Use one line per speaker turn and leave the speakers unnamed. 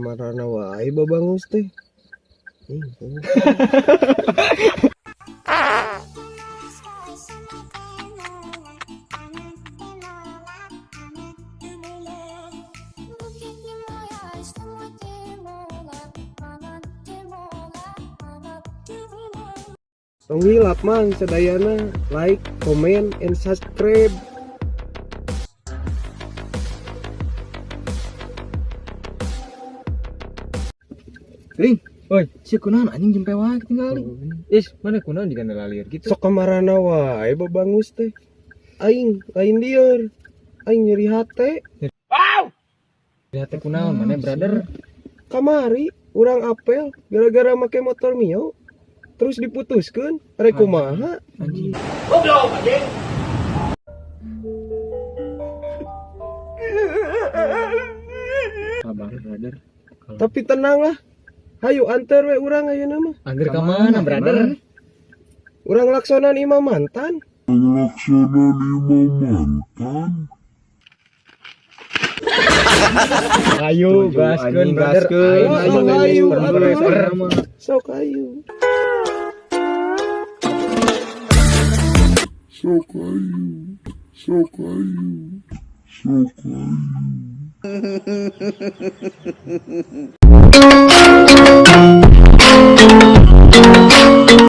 Marana wae babangus teh. Ih, tong hilap, Mang, sadayana like, comment, and subscribe.
Ring,
Oi.
Si kunaon anjing jempe wae ketinggalan.
Is, mana kunaon jika lalir gitu.
Sok kamarana wae babangus teh. Aing lain lieur. Aing nyeri hate.
Lihat teh kunaon mana, brother?
Kamari urang apel gara-gara make motor Mio terus diputuskeun, rek kumaha?
Anjing. Kabar, brother.
Tapi tenang lah. Hayu anter we urang ayeuna mah.
Anggeur ka mana, brother?
Urang laksonan imah mantan.
Laksonan imah mantan.
Ayo,
Tujuh,
gaskeun,
anjing,
brother.
gaskeun.
Ayo,
Ayo,
ayo,
ayo,
ayo.
Sok ayo.
Sok ayo. Sok ayo. Sok ayo.